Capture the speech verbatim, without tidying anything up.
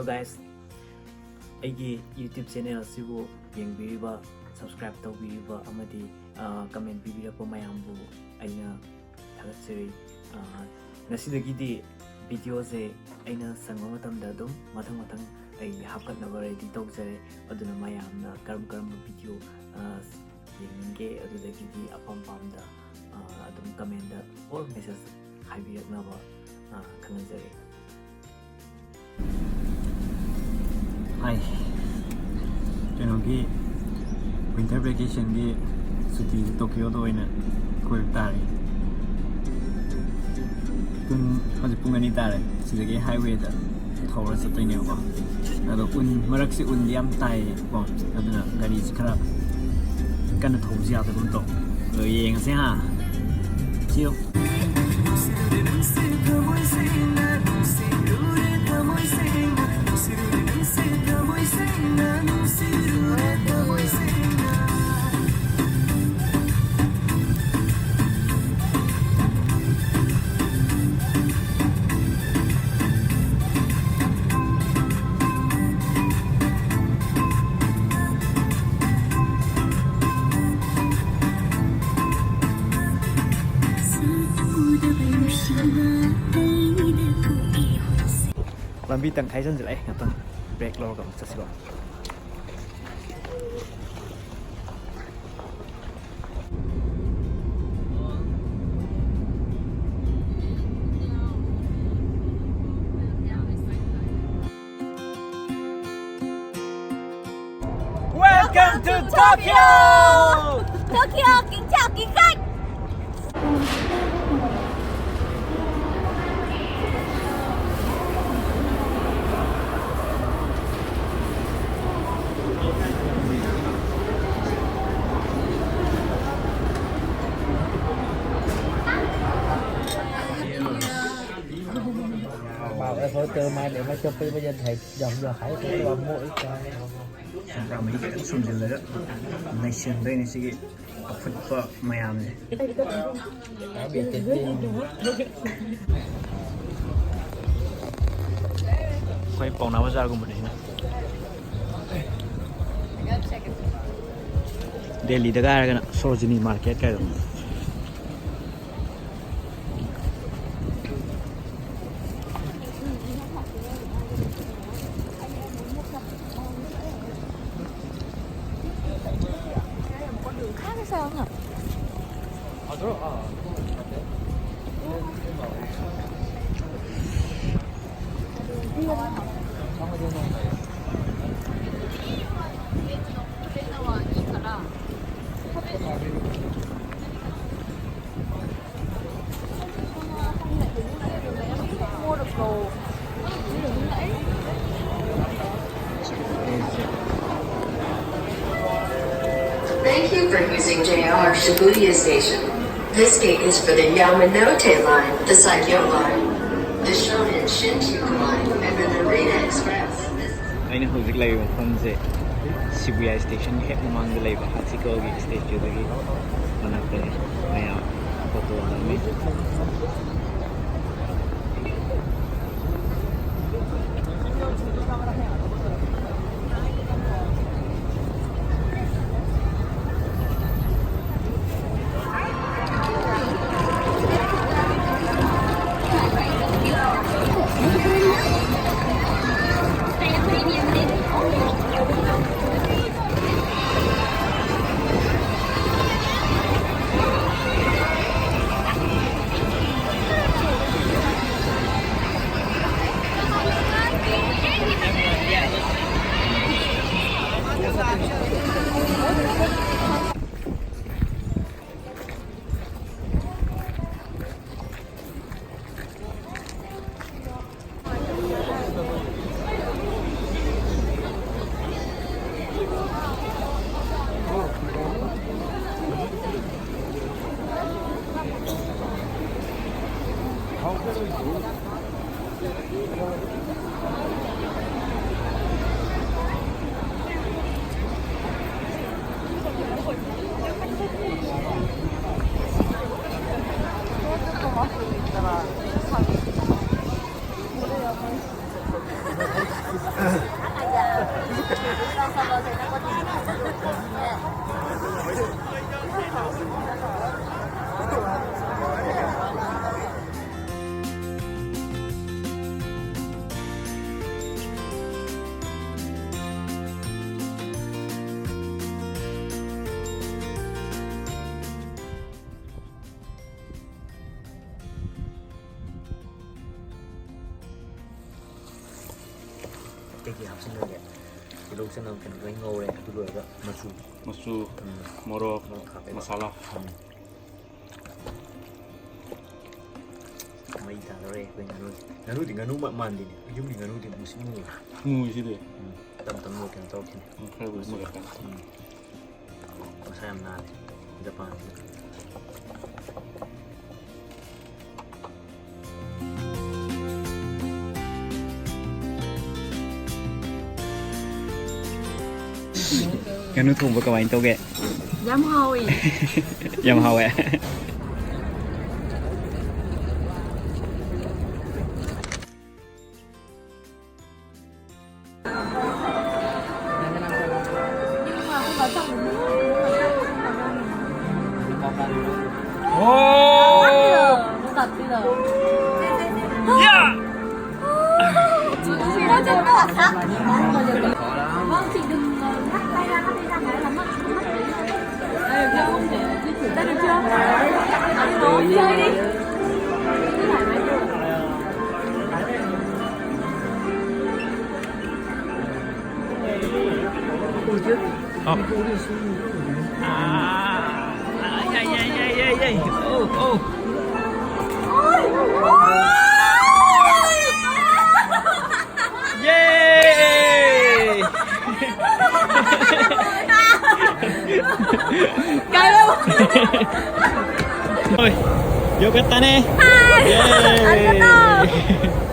Guys, ꯑꯩꯒꯤ YouTube channel ꯑꯁꯤꯕꯨ ꯌꯦꯡꯕꯤꯔꯤꯕ, subscribe ꯇꯧꯕꯤꯔꯤꯕ ꯑꯃꯗꯤ comment ꯄꯤꯕꯤꯔꯛꯄ ꯃꯌꯥꯝꯕꯨ ꯑꯩꯅ ꯊꯥꯒꯠꯆꯔꯤ꯫ ꯉꯁꯤꯗꯒꯤꯗꯤ videoꯁꯦ ꯑꯩꯅ ꯁꯪꯕ ꯃꯇꯝꯗ ꯑꯗꯨꯝ ꯃꯊꯪ ꯃꯊꯪ ꯑꯩ ꯍꯥꯞꯀꯠꯅꯕ ready ꯇꯧꯖꯔꯦ꯫ ꯑꯗꯨꯅ ꯃꯌꯥꯝꯅ ꯀꯔꯝ ꯀꯔꯝꯕ video ꯌꯦꯡꯅꯤꯡꯒꯦ, ꯑꯗꯨꯗꯒꯤꯗꯤ ꯑꯄꯥꯝ ꯄꯥꯝꯗ ꯑꯗꯨꯝ commentꯇ or message ꯍꯥꯏꯕꯤꯔꯛꯅꯕ ꯈꯪꯍꯟꯖꯔꯤ꯫ ꯍꯥꯏ, ꯀꯩꯅꯣꯒꯤ winter vacationꯒꯤ ꯁꯨꯇꯤꯁꯦ ꯇꯣꯀꯤꯌꯣꯗ ꯑꯣꯏꯅ ꯀꯣꯏꯕ ꯇꯥꯔꯦ꯫ ꯄꯨꯡ ꯍꯧꯖꯤꯛ ꯄꯨꯡ ꯑꯅꯤ ꯇꯥꯔꯦ꯫ ꯁꯤꯗꯒꯤ highwayꯗ ꯊꯧꯔ ꯆꯠꯇꯣꯏꯅꯦꯕꯀꯣ꯫ ꯑꯗꯣ ꯎꯟ ꯃꯔꯛꯁꯤ ꯎꯟꯗꯤ ꯌꯥꯝ ꯇꯥꯏꯌꯦꯀꯣ, ꯑꯗꯨꯅ ꯒꯥꯔꯤꯁꯤ ꯈꯔ ꯀꯟꯅ ꯊꯧꯕꯁꯨ ꯌꯥꯗꯒꯨꯝ ꯇꯧ꯫ ꯑꯗꯣ ꯌꯦꯡꯉꯁꯦ ꯍꯥ꯫ See you꯫ ꯂꯝꯕꯤ ꯇꯪꯈꯥꯏ ꯆꯟꯁꯤꯜꯂꯛꯑꯦ꯫ ꯉꯥꯛꯇꯪ break ꯂꯧꯔꯒ ꯑꯃꯨꯛ ꯆꯠꯁꯤꯀꯣ꯫ Welcome to Tokyo! Tokyo, kính chào quý khách. Bảo em hỗ trợ mai để mai cho Phi bây giờ thầy dọn dọn hãy cái là mua ít cho. ꯁꯝꯄ꯭ꯔꯥ ꯃꯍꯤ ꯈꯤꯇꯪ ꯁꯨꯝꯖꯤꯜꯂꯒ ꯅꯩꯁꯤꯟꯗꯣꯏꯅꯦ ꯁꯤꯒꯤ ꯑꯐꯨꯠꯄ ꯃꯌꯥꯝꯁꯦ꯫ Cá biệt thịt viên. ꯑꯩꯈꯣꯏ ꯄꯥꯎꯅꯥ ꯕꯖꯥꯔꯒꯨꯝꯕꯅꯤꯅ꯫ ꯗꯦꯜꯂꯤꯗꯒ ꯍꯥꯏꯔꯒꯅ Sarojini market ꯀꯥꯏꯗꯣ꯫ Thank you for using J R Shibuya Station. This gate is for the Yamanote Line, the Saikyo Line, the Shonan Shinjuku Line, and the Narita Express. ꯑꯩꯅ ꯍꯧꯖꯤꯛ ꯂꯩꯔꯤꯕ ꯃꯐꯝꯁꯦ ꯁꯤꯕꯨꯌꯥ ꯁ꯭ꯇꯦꯁꯟꯒꯤ ꯍꯦꯛ ꯃꯃꯥꯡꯗ ꯂꯩꯕ ꯍꯥꯆꯤꯀꯣꯒꯤ ꯁ꯭ꯇꯦꯆꯨꯗꯒꯤ ꯃꯅꯥꯛꯇꯅꯤ꯫ ꯃꯌꯥꯝ ꯐꯣꯇꯣ ꯅꯝꯃꯤ꯫ ꯀꯩꯀꯩ ꯍꯥꯞꯆꯤꯟꯈ꯭ꯔꯒꯦ? ꯇꯤꯜꯍꯧ, ꯆꯅꯝ, ꯀꯩꯅꯣ ꯂꯣꯏ ꯉꯧꯔꯦ꯫ ꯑꯗꯨ ꯂꯣꯏꯔꯒ ꯃꯆꯨ꯫ ꯃꯆꯨ, ꯎꯝ꯫ ꯃꯣꯔꯣꯛ, ꯃꯣꯔꯣꯛ ꯍꯥꯞꯄꯦꯕ꯫ ꯃꯁꯥꯂꯥ꯫ ꯎꯝ꯫ ꯃꯩ ꯇꯥꯗꯧꯔꯦ ꯑꯩꯈꯣꯏ ꯉꯥꯅꯨꯁꯦ꯫ ꯉꯥꯅꯨꯗꯤ ꯉꯥꯅꯨ ꯃ-, ꯃꯥꯟꯗꯦꯅꯦ꯫ ꯌꯨꯝꯒꯤ ꯉꯥꯅꯨꯗꯤ ꯃꯨꯁꯤꯟ ꯃꯨꯏ꯫ ꯃꯨꯏꯁꯤꯗꯤ꯫ ꯎꯝ꯫ ꯇꯞ ꯇꯞꯅ ꯀꯩꯅꯣ ꯇꯧꯔꯛꯈꯤꯅꯤ꯫ ꯎꯝ, ꯈꯔꯕꯨꯗꯤ ꯃꯨꯔꯛꯀꯅꯤ꯫ ꯎꯝ꯫ ꯃꯁꯥ ꯌꯥꯝ ꯅꯥꯜꯂꯦ꯫ ꯖꯄꯥꯟꯁꯤꯗ꯫ ꯉꯥꯅꯨ ꯊꯣꯡꯕ ꯀꯃꯥꯏꯅ ꯇꯧꯒꯦ? ꯌꯥꯝ ꯍꯥꯎꯋꯤ꯫ ꯌꯥꯝ ꯍꯥꯎꯋꯦ꯫ 어. 아, 야, 야, 야, 야, 야. 오, 오. 예. よかったね。はい。イエーイ。ありがとう。